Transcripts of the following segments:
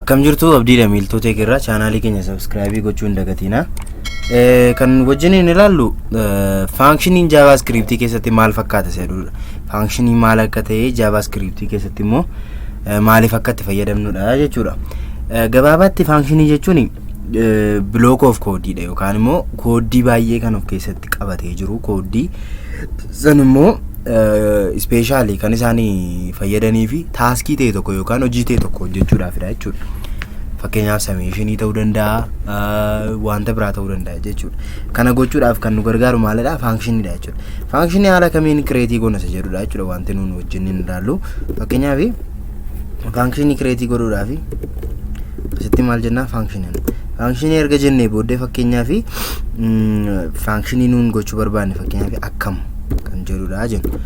Akkam jirtu? Abdiidha. Miiltota irraa chaanaalii keenya subscribe gochuu hin dagatina. Kan wajjin hin ilaallu functioniin JavaScriptii keessatti maal fakkaata isa jedhudha. Functionii maal akka ta'e, JavaScriptii keessatti immoo maaliif akka itti fayyadamnudha jechuudha. Gabaabaatti functionii jechuun block of codeiidha yookaan immoo codeii baay'ee kan of keessatti qabatee jiru, codeii san immoo specialii kan isaan fayyadanii fi taskii ta'e tokko yookaan hojii ta'e tokko hojjechuudhaafidha jechuudha. Fakkeenyaaf summationii ta'uu danda'a, wanta biraa ta'uu danda'a jechuudha. Kana gochuudhaaf kan nu gargaaru maalidha? Functioniidha jechuudha. Functionii haala kamiin create goona isa jedhudha jechuudha wanti nuun wajjin hin ilaallu. Fakkeenyaaf functionii create godhuudhaaf asitti maal jennaa? Functioniin. Functionii erga jennee booddee, fakkeenyaaf functionii nuun gochuu barbaanne, fakkeenyaaf akkam kan jedhudha jennu.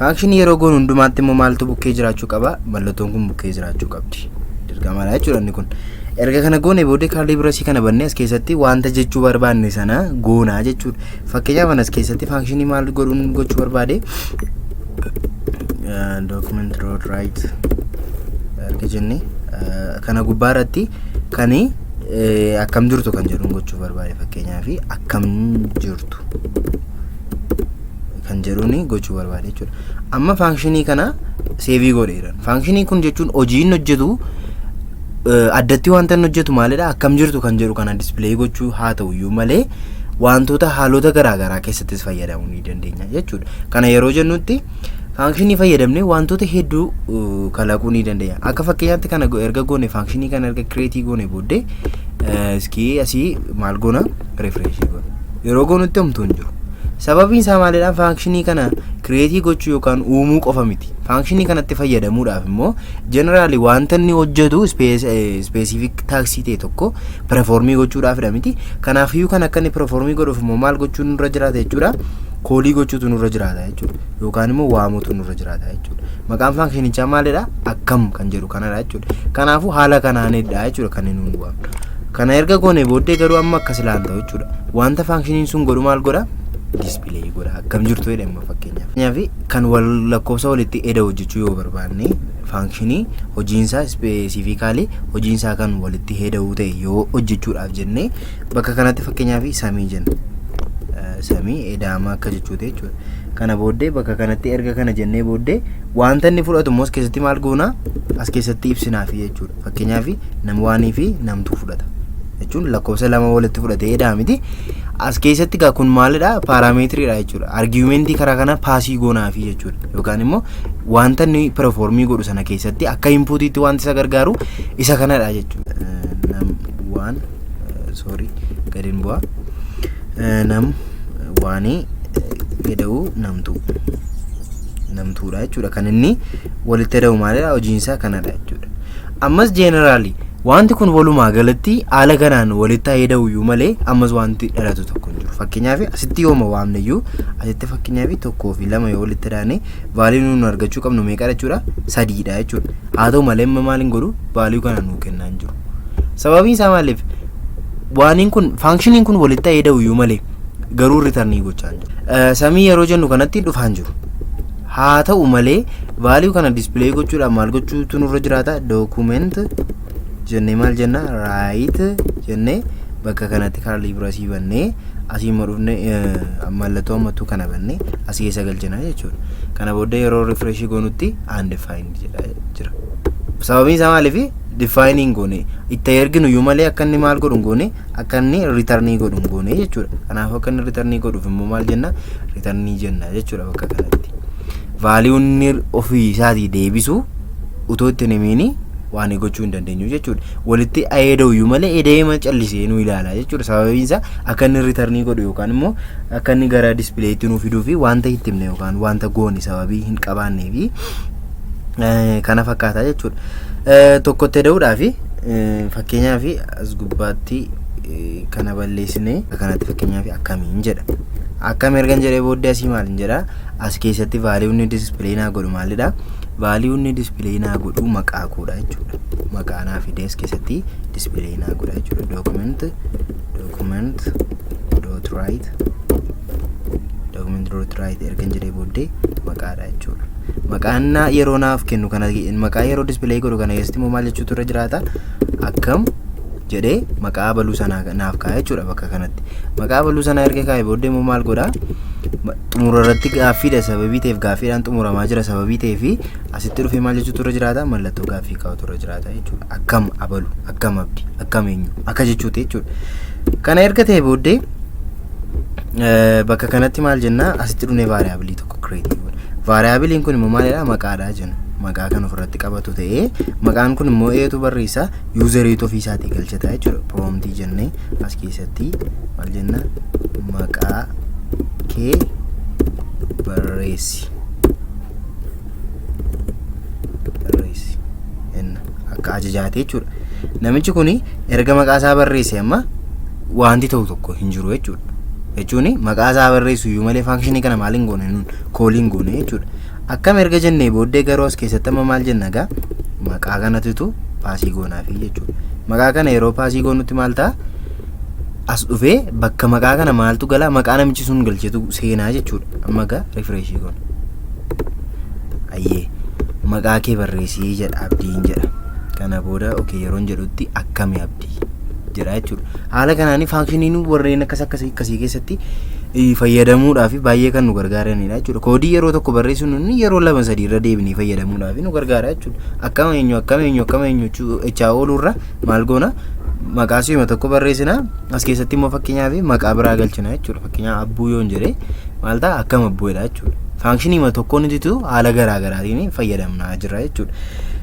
Functionii yeroo goonu hundumaatti immoo maaltu bukkee jiraachuu qaba? Mallattoon kun bukkee jiraachuu qabdi. Dirqamadha jechuudha inni kun. Erga kana goone booddee curly braceii kana bannee as keessatti wanta jechuu barbaanne sana goonaa jechuudha. Fakkeenyaaf as keessatti functionii maal godhuun gochuu barbaade? Document dot write erga jenne kana gubbaa irratti kan akkam jirtu kan jedhuun gochuu barbaade, fakkeenyaaf akkam jirtu kan jedhuun gochuu barbaade jechuudha. Amma functionii kana save godheera. Functionii kun jechuun hojii inni hojjetu addatti wanta inni hojjetu maalidha? Akkam jirtu kan jedhu kana display gochuu haa ta'u iyyuu malee wantoota haalota garaagaraa keessattis fayyadamuu ni dandeenya jechuudha. Kana yeroo jennutti functionii fayyadamnee wantoota hedduu kalaquu ni dandeenya. Akka fakkeenyaatti kana erga goone, functionii kana erga create goone booddee, iskii asii maal goona? Refresh goona. Yeroo goonutti homtuu hin jiru. Sababiin isaa maalidha? Functionii kana create gochuu yookaan uumuu qofa miti. Functionii kanatti fayyadamuudhaaf immoo generally wanta inni hojjetu specific taskii ta'e tokko perform gochuudhaafidha miti. Kanaafiyyuu kan akka inni perform godhuuf immoo maal gochuun nurra jiraata jechuudha? Call gochuutu nurra jiraata jechuudha. Yookaan immoo waamuutu nurra jiraata jechuudha. Maqaan functionichaa maalidha? Akkam kan jedhu kanadha jechuudha. Kanaafuu haala kanaanidha jechuudha kan inni nu waamnu. Kana erga goone booddee garuu amma akkas ilaan ta'u jechuudha. Wanta functioniin sun godhu maal godha? Display godha. Akkam jirtu jedhe amma fakkeenyaaf. Fakkeenyaaf kan wal lakkoofsa walitti eda'u hojjechuu yoo barbaanne, functionii hojiinsaa specifically hojiinsaa kan walitti eda'uu ta'e yoo hojjechuudhaaf jennee, bakka kanatti fakkeenyaaf sumii jenna. Sumii eda'ama akka jechuuti jechuudha. Kana booddee bakka kanatti erga kana jennee booddee wanta inni fudhatu immoo as keessatti maal goona? As keessatti ibsinaafi jechuudha. Fakkeenyaaf num oneii fi num two fudhata. Jechuun lakkoofsa lama walitti fudhatee eda'a miti. As keessatti gaa kun maalidha? Parameteriidha jechuudha. Argumentii karaa kana pass goonaafi jechuudha. Yookaan immoo wanta inni perform godhu sana keessatti akka inputiitti wanti isa gargaaru isa kanadha jechuudha. Num one, sorry, gadiin bu'a. Num oneii eda'uu num two. Num twodha jechuudha. Kan inni walitti eda'u maalidha? Hojiinsaa kanadha jechuudha. Ammas generally wanti kun walumaa galatti haala kanaan walitti eda'u iyyuu malee ammas wanti dhalatu tokko hin jiru. Fakkeenyaaf asitti yooma waamne iyyuu, asitti fakkeenyaaf tokkoo fi lama yoo walitti daane, value nuun argachuu qabnu meeqa jechuudha? Sadiidha jechuudha. Haa ta'u malee amma maal hin godhu? Value kana nuu kennaa hin jiru. Sababiin isaa maaliif? Waaniin kun, functioniin kun walitti eda'u iyyuu malee garuu return gochaa hin jiru. Sumii yeroo jennu kanatti dhufaa hin jiru. Haa ta'u malee value kana display gochuudhaaf maal gochuutu nurra jiraata? Document jennee maal jenna? Write jennee bakka kanatti curly braceii bannee, asii immoo dhufne mallattoo ammattuu kana bannee asii keessa galchina jechuudha. Kana booddee yeroo refresh goonutti undefined jedha jira. Sababiin isaa maaliif? Define hin goone, itti erginu iyyuu malee akka inni maal godhu hin goone, akka inni return godhu hin goone jechuudha. Kanaaf akka inni return godhuuf immoo maal jenna? Return jenna jechuudha bakka kanatti. Valueun inni ofii isaatii deebisu utoo itti hin himiini waan gochuu hin dandeenyu jechuudha. Walitti eda'u iyyuu malee eda'eema callisee nu ilaala jechuudha. Sababiin isaa akka inni return godhu yookaan immoo akka inni gara displayitti nu fiduu fi wanta itti himne yookaan wanta goone sababii hin qabaannee fi kana fakkaata jechuudha. Tokkotti eda'uudhaaf fakkeenyaaf as gubbaatti kana balleessinee kanatti fakkeenyaaf akkamiin jedha. Akkam ergan jedhee booddee asii maal jedha? As keessatti valueun inni display naa godhu maalidha? Valueun inni display naa godhu maqaa koodha jechuudha. Maqaa naa fidee as keessatti display naa godha jechuudha. Document dot write, document dot write ergan jedhee booddee maqaadha jechuudha. Maqaan naa yeroo naaf kennu kana, maqaa yeroo display godhu kana keessatti immoo maal jechuutu irra jiraata? Akkam jedhee maqaa abaluu sanaa naaf kaa'e jechuudha bakka kanatti. Maqaa abaluu sanaa erga kaa'e booddee immoo maal godhaa? Xumura irratti gaaffiidha sababii ta'eef, gaaffiidhaan xumuramaa jira sababii ta'eef, asitti dhufee maal jechuutu irra jiraata? Mallattoo gaaffii kaa'utu irra jiraata jechuudha. Akkam abalu, akkam abdi, akkam eenyu akka jechuuti jechuudha. Kana erga ta'e booddee bakka kanatti maal jennaa? Asitti dhufnee variable tokko create goona. Variableiin kun immoo maalidha? Maqaadha jenna. Maqaa kan ofirratti qabatu ta'ee, maqaan kun immoo eetu barreessa? Useriitu ofii isaatii galchata jechuudha. Prompt jennee as keessatti maal jenna? Maqaa kee barreessi. Barreessi jenna akka ajajaate jechuudha. Namichi kun erga maqaa isaa barreesse amma wanti ta'u tokko hin jiru jechuudha. Jechuun maqaa isaa barreessu iyyuu malee function kana maal hin goone nun? Call hin goone jechuudha. Akkam erga jennee booddee garuu as keessatti amma maal jenna gaa? Maqaa kanatitu pass goonaafi jechuudha. Maqaa kana yeroo pass goonutti maal ta'a? As dhufee bakka maqaa kana maaltu gala? Maqaa namichi sun galchetu seenaa jechuudha. Amma gaa refresh goona. Ayyee, maqaa kee barreessii jedha, Abdiin jedha. Kana booda okay yeroon jedhutti akkami abdii jedha jechuudha. Haala kanaan functioniin warreen akkas akkasii akkasii keessatti fayyadamuudhaaf baay'ee kan nu gargaaranidha jechuudha. Koodii yeroo tokko barreessuun inni yeroo lama sadii irra deebinee fayyadamuudhaaf nu gargaara jechuudha. Akkam eenyu, akkam eenyu, akkam eenyu jechaa ooluurra maal goona? Maqaa si'uma tokko barreessina, as keessatti immoo fakkeenyaaf maqaa biraa galchina jechuudha. Fakkeenyaaf abbuu yoon jedhee maal ta'a? Akkam abbuudha jechuudha. Function tokkoon nutitu haala garaa garaatiin fayyadamnaa jira jechuudha.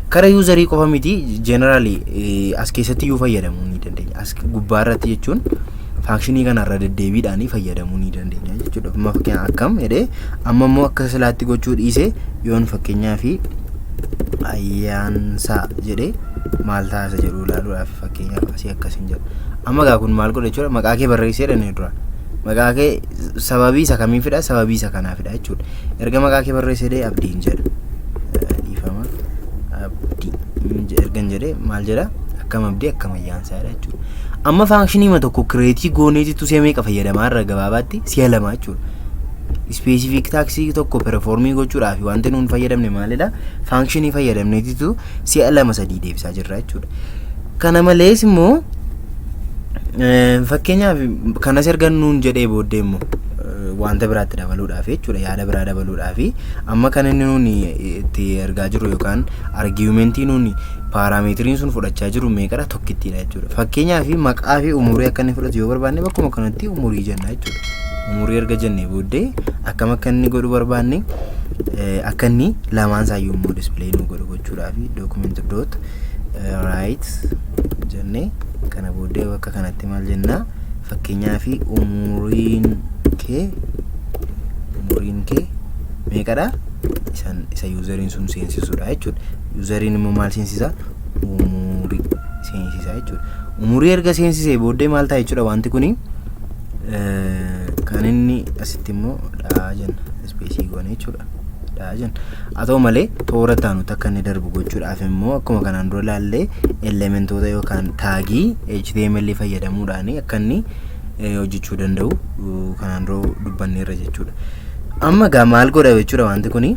Kara user qofa miti, generally as keessatti iyyuu fayyadamuu ni dandeenya. As gubbaa irratti jechuun function kanarra deddeebiidhaan fayyadamuu ni dandeenya jechuudha. Amma fakkeenyaaf akkam jedhee, amma immoo akka silaatti gochuu dhiise yoon fakkeenyaaf ayyaansaa jedhee maal taasa jedhu ilaaluudhaaf, fakkeenyaaf asii akkasiin jedha. Amma gaa kun maal godha jechuudha? Maqaa kee barreessee jedhanii dura. Maqaa kee sababii isa kamii fidha? Sababii isa kanaa fidha jechuudha. Erga maqaa kee barreessee jedhee abdiin jedha. Dhiifama. Abdii ergan jedhee maal jedha? Akkam abdii, akkam ayyaansaa jedha jechuudha. Amma function tokko create gooneetitu si'a meeqa fayyadamaa irra? Gabaabaatti si'a lama jechuudha. Specific task tokko perform gochuudhaaf wanti nuun fayyadamne maalidha? Function fayyadamneetitu si'a lama sadii deebisaa jirra jechuudha. Kana malees immoo fakkeenyaaf kanas erga nuun jedhee booddee immoo wanta biraatti dabaluudhaaf jechuudha, yaada biraa dabaluudhaaf, amma kan inni nuun itti ergaa jiru yookaan argument nuun parameteriin sun fudhachaa jiru meeqadha? Tokkittiidha jechuudha. Fakkeenyaaf maqaa fi umurii akka inni fudhatu yoo barbaanne, bakkuma kanatti umurii jenna jechuudha. Umurii erga jennee booddee akkam akka inni godhu barbaanne, akka inni lamaan isaayyuu immoo display nu godhu gochuudhaaf, document dot write jennee, kana booddee bakka kanatti maal jennaa? Fakkeenyaaf umuriin kee meeqadha? Isan isa useriin sun seensisudha jechuudha. Useriin immoo maal seensisa? Umurii seensisa jechuudha. Umurii erga seensisee booddee maal ta'a jechuudha? Wanti kuni kan inni asitti immoo dhaa jenna, space goone jechuudha, dhaa jenna. Haa ta'u malee toora taanutti akka inni darbu gochuudhaaf immoo akkuma kanaan dura ilaallee elementoota yookaan tag HTML fayyadamuudhaan akka inni hojjechuu danda'u kanaan dura dubbanneerra jechuudha. Amma gaa maal godha jechuudha? Wanti kuni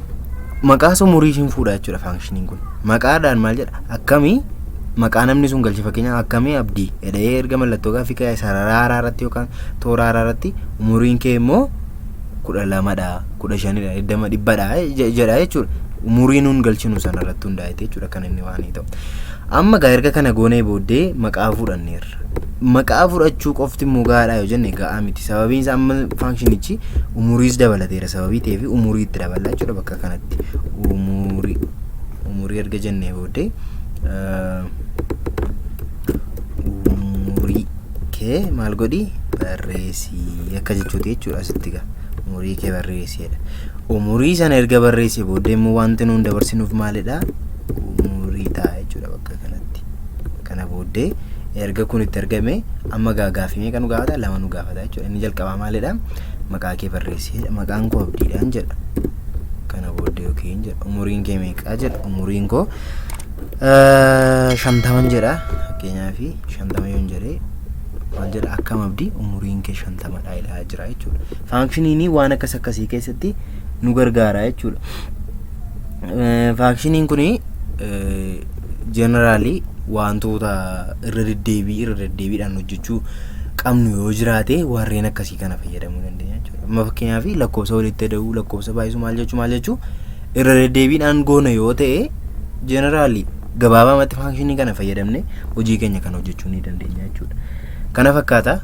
maqaa umurii ishiin fuudha jechuudha. Functioniin kun maqaadhaan maal jedha? Akkamii maqaa namni sun galche, fakkeenyaaf akkamii abdii jedhee erga mallattoo gaaffii ka'e, sarara haaraa irratti yookaan toora haaraa irratti umuriin kee immoo 12dha, 15dha, 20, 100dha jedha jechuudha. Umurii nuun galchinu sana irratti hundaa'e jechuudha kan inni waan ta'u. Amma gaa erga kana goonee booddee maqaa fudhanneerra. Maqaa fudhachuu qofti immoo gahaadha yoo jenne gahaa miti. Sababiin isaa amma functionichi umuriis dabalateera sababii ta'eef umurii itti daballa jechuudha bakka kanatti. Umurii erga jennee booddee umurii kee maal godhi? Barreessii akka jechuuti jechuudha asitti gaa. Umurii kee barreesseedha. Umurii sana erga barreessee booddee immoo wanti nuun dabarsinuuf maalidha? Umurii ta'a jechuudha bakka kanatti. Kana booddee erga kun itti argame amma gaa gaaffii meeqa nu gaafata? Lama nu gaafata jechuudha. Inni jalqabaa maalidha? Maqaa kee barreessee. Maqaan koo abdiidhaan jedha. Kana booddee okayn jedha. Umuriin kee meeqaa jedha. Umuriin koo 50n jedha. Fakkeenyaaf 50 yoon jedhee maal jedha? Akkam abdii, umuriin kee 50dha jedhaa jira jechuudha. Functioniin waan akkas akkasii keessatti nu gargaara jechuudha. Functioniin kuni generally Wantoota irra deddeebii irra deddeebiidhaan hojjechuu qabnu yoo jiraate, warreen akkasii kana fayyadamuu dandeenya jechuudha. Amma fakkeenyaaf lakkoofsa walitti ida'uu, lakkoofsa baay'isuu, maal jechuu irra deddeebiidhaan goona yoo ta'e, generally gabaabaamatti functionii kana fayyadamne hojii keenya kana hojjechuu ni dandeenya jechuudha. Kana fakkaata.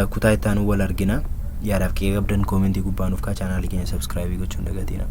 Kutaa itti aanu wal argina. Yaadaaf qe'ee qabdan commentii gubbaa nuuf kaa, channelii keenya subscribe gochuun dagatina.